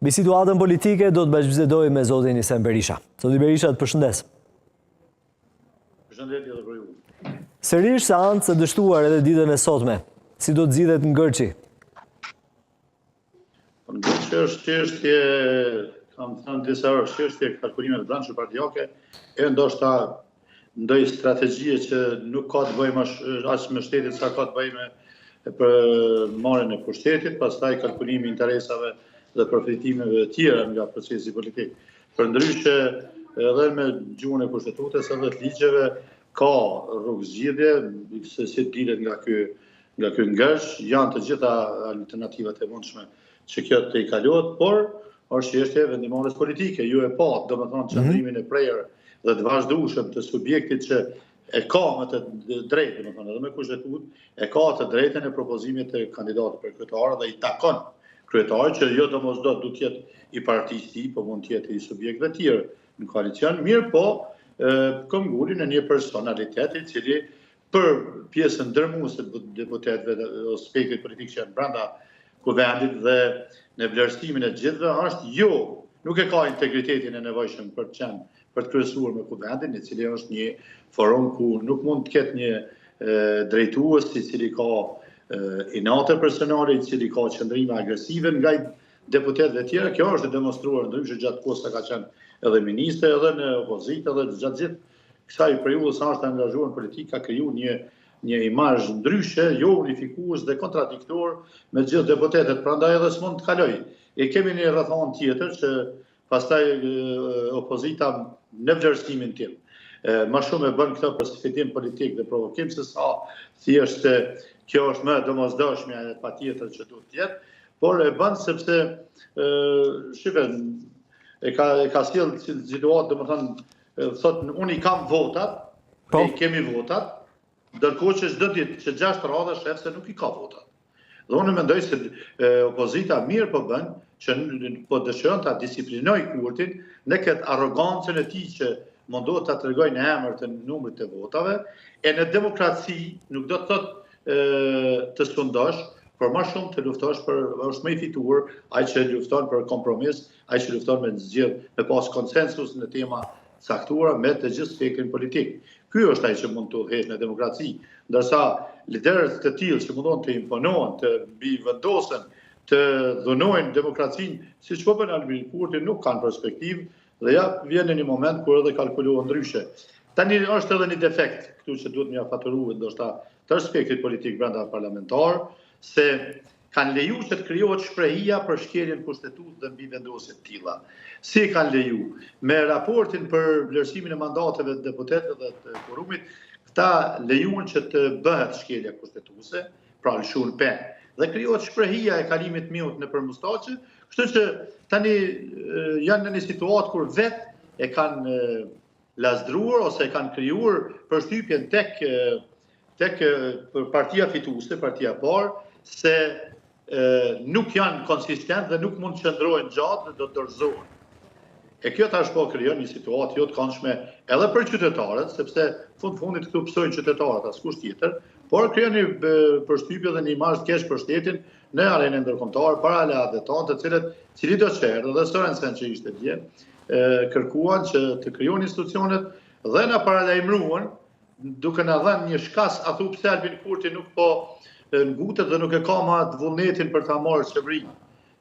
Mbi situatën politike do të bashkëbisedoj me zotin Hisen Berisha. Zoti Berisha, të përshëndes. Përshëndetje edhe për ju. Sërish seancë e dështuar edhe ditën e sotme. Si do të zgjidhet ngërçi? Po ngërçi është çështje, kam thënë disa herë, çështje e kalkulimeve të brendshme partiake, e ndoshta ndonjë strategjie që nuk ka të bëjë më aq me shtetin sa ka të bëjë me për marrjen e pushtetit, pastaj kalkulimi i interesave dhe përfitimeve të tjera nga procesi politik. Përndryshe, edhe me gjuhën e kushtetutës edhe të ligjeve ka rrugë zgjidhje se si dilet nga ky nga ky ngërç, janë të gjitha alternativat e mundshme që kjo të tejkalohet, por është çështje e vendimmarrjes politike. Ju e patë, domethënë, mhm. qëndrimin e prerë dhe të vazhdueshëm të subjektit që e ka me të drejtë, domethënë, edhe me kushtetutë, e ka të drejtën e propozimit të kandidatit për kryetar dhe i takon kryetarit që jo domosdo duhet të jetë i partisë tij, po mund të jetë i subjekteve tjerë në koalicion, mirëpo këmbënguli në një personalitet i cili për pjesën dërmuese të deputetëve ose spektrit politik që janë brenda kuvendit dhe në vlerësimin e gjithëve është jo, nuk e ka integritetin e nevojshëm për të qenë për të kryesuar me kuvendin, i cili është një forum ku nuk mund të ketë një drejtues i cili ka inate personale, i cili ka qëndrime agresive ndaj deputetëve të tjerë, kjo është e demonstruar ndryshe gjatë kohës sa ka qenë edhe ministër, edhe në opozitë, edhe gjatë gjithë kësaj periudhe sa është angazhuar në politikë ka kriju një një imazh ndryshe, jo unifikues dhe kontradiktor me gjithë deputetët, prandaj edhe s'mund të kalojë. E kemi një rrethanë tjetër që pastaj opozita në vlerësimin tim më shumë e bën këtë për sfidim politik dhe provokim se sa thjesht se kjo është më e domosdoshmja e patjetër që duhet të jetë, por e bën sepse shife e ka e ka sjellë situatë, domethënë Thotë, unë i kam votat, po. ne i kemi votat, ndërkohë që çdo ditë që gjashtë radhë shef se nuk i ka votat. Dhe unë mendoj se opozita mirë po bën që po dëshiron ta disiplinojë Kurtin në këtë arrogancën e tij që mundohet ta tregojë në emër të numrit të votave, e në demokraci nuk do të thotë të sundosh, por më shumë të luftosh për është më i fituar ai që lufton për kompromis Ai që lufton me zgjidh, me pas konsensus në tema të caktuara me të gjithë spektrin politik. Ky është ai që mund të udhëheqë në demokraci, ndërsa liderët të tillë që mundohen të imponohen, të mbivendosen, të dhunojnë demokracinë, siç po bën Albin Kurti, nuk kanë perspektivë dhe ja vjen në një moment kur edhe kalkulohen ndryshe. Tani është edhe një defekt këtu që duhet me ia faturu ndoshta tërë spektrit politik brenda parlamentar, se Kanë leju që të krijohet shprehia për shkelje në Kushtetutë dhe mbivendosje të tilla. Si e kanë leju? Me raportin për vlerësimin e mandateve të deputetëve dhe të kuorumit, këta lejuan që të bëhet shkelja kushtetuese, pra lëshuan pe. Dhe krijohet shprehia e kalimit të miut nëpër mustaqe, kështu që tani janë në një situatë kur vetë e kanë lazdruar ose e kanë krijuar përshtypjen tek tek partia fituese, partia e parë, se nuk janë konsistent dhe nuk mund të qëndrojnë gjatë dhe do të dorëzohen. E kjo tash po krijon një situatë jo të këndshme edhe për qytetarët, sepse fund fundit këtu pësojnë qytetarët, askush tjetër, por krijon një përshtypje dhe një imazh të keq për shtetin në arenën ndërkombëtare para aleatëve tanë, të cilët cilido që erdhi dhe Sorensen që ishte dje, kërkuan që të krijohen institucionet dhe na paralajmëruan duke na dhënë një shkas a thu pse Albin Kurti nuk po ngutet dhe nuk e ka më atë vullnetin për ta marrë qeverinë.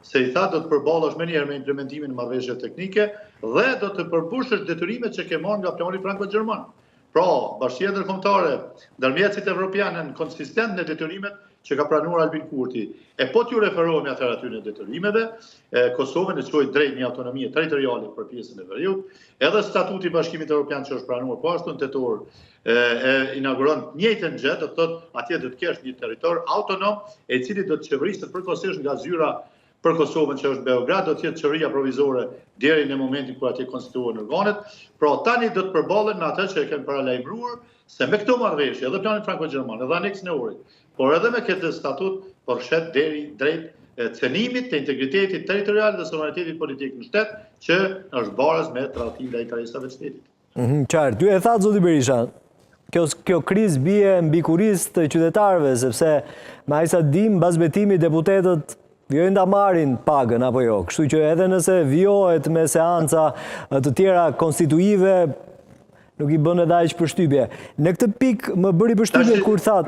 Se i tha do të përballesh menjëherë me implementimin e marrëveshjeve teknike dhe do të përmbushësh detyrimet që ke marrë nga plani franko-gjerman. Pra, bashkësia ndërkombëtare, ndërmjetësit evropianë janë konsistent në detyrimet që ka pranuar Albin Kurti. E po t'ju referohemi atëherë atyre detyrimeve, Kosovën e çoi drejt një autonomie territoriale për pjesën e veriut, edhe statuti i Bashkimit Evropian që është pranuar po ashtu në tetor e, e inauguron të njëjtën gjë, do të thotë atje do të kesh një territor autonom e i cili do të qeveriset përkohësisht nga zyra për Kosovën që është Beograd, do të jetë qeveria provizore deri në momentin kur atje konstituohen organet. Pra tani do të përballen me atë që e kanë paralajmëruar se me këto marrëveshje, edhe planin franko-gjerman, edhe aneksin e Ohrit, por edhe me këtë statut po rrëshqet deri drejt cenimit të integritetit territorial dhe sovranitetit politik në shtet, që është baras me tradhti ndaj interesave të shtetit. Mhm, qartë. Ju e thatë, zoti Berisha, kjo, kjo krizë bie mbi kurriz të qytetarëve, sepse me aq sa dimë, mbas betimit deputetët Vijojnë ta marrin pagën apo jo. Kështu që edhe nëse vijohet me seanca të tjera konstituive, nuk i bën edhe aq përshtypje. Në këtë pikë më bëri përshtypje kur thatë.